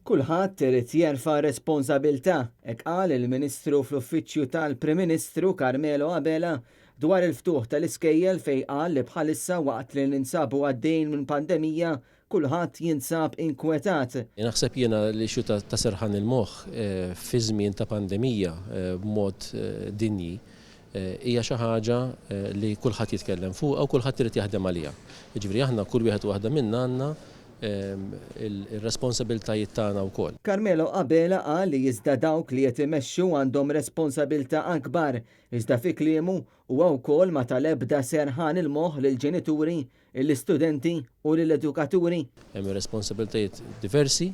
Kulħadd irid jerfa' responsabilità, hekk qal il-Ministru fl-Uffiċċju tal-Prim Ministru Carmelo Abela dwar il-ftuħ tal-iskejjel fejn qal li bħalissa waqt li ninsabu għaddejjin minn pandemija kulħadd jinsab inkwetat. Naħseb jiena li issue ta' serħan il-moħħ fi żmien ta' pandemija b'mod dinji hija xi ħaġa li kulħadd jitkellem fuqha u kulħadd irid jaħdem għaliha. Jiġifieri aħna kull wieħed u waħda minna għandna il-responsabiltajiet tagħna wkoll. Carmelo Abela qal li iżda dawk li qed imexxu għandhom responsabilità akbar, iżda fi kliemu huwa wkoll ma ta l-ebda serħan il-moħħ lill-ġenituri, l-istudenti u lill-edukaturi. Hemm responsabiltajiet diversi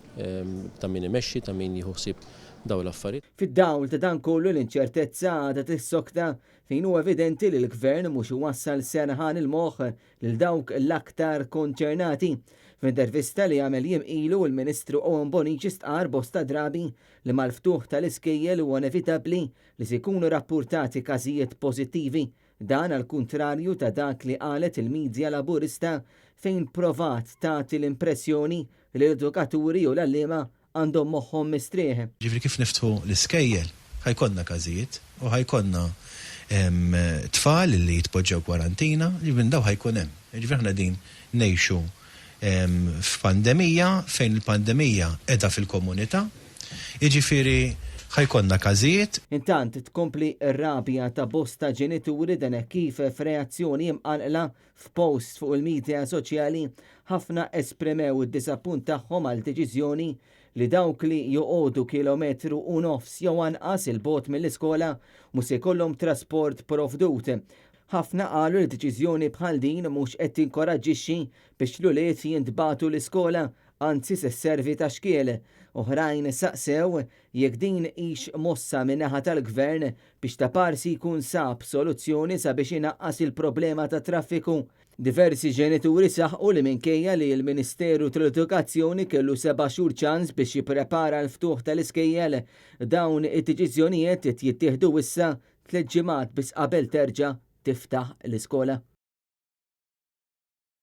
ta' min imexxi, ta' min jieħu ħsieb dawn l-affarijiet. Fid-dawl ta' dan kollu l-inċertezza għadha tissokta fejn huwa evidenti li l-Gvern mhux iwassal serħan il-moħħ lil dawk l-aktar konċernati. F'intervista li għamel jiem ilu l-Ministru Owen Bonnici stqar bosta drabi li mal-ftuħ tal-iskejjel huwa inevitabbli li se jkunu rappurtati każijiet pożittivi. Dan għal kuntrarju ta' dak li qalet il-medja Laburista fejn provat tagħti l-impressjoni li l-edukaturi u l-għalliema għandhom moħħhom mistrieħ. Ġifieri kif niftħu l-iskejjel ħa jkollna każijiet u ħa jkollna tfal li jitpoġġew kwarantina, ġifieri daw ħa jkun hemm. Ġifieri aħna din ngħixu f'pandemija fejn il-pandemija qiegħda fil-komunità, jiġifieri ħa jkollna każijiet. Intant tkompli r-rabja ta' bosta ġenituri dan hekk kif f'reazzjoni imqanqla f'post fuq il-medja soċjali ħafna esprimew id-disappunt tagħhom għal deċiżjoni li dawk li joqogħdu kilometru u nofs jew anqas 'il bogħod mill-iskola mhux se jkollhom trasport provdut. Ħafna qalu li deċiżjoni bħal din mhux qed tinkoraġġixxi biex l-ulied jintbagħtu l-iskola, anzi se sservi ta' xkiel. Oħrajn saqsew jekk din hix mossa min-naħa tal-Gvern biex taparsi jkun sab soluzzjoni sabiex inaqqas il-problema ta' traffiku. Diversi ġenituri saħqu li minkejja li l-Ministeru tal-Edukazzjoni kellu 7 xhur ċans biex jipprepara l-ftuħ tal-iskejjel, dawn id-deċiżjonijiet qed jittieħdu issa 3 ġimgħat biss qabel terġa' tiftaħ l-iskola.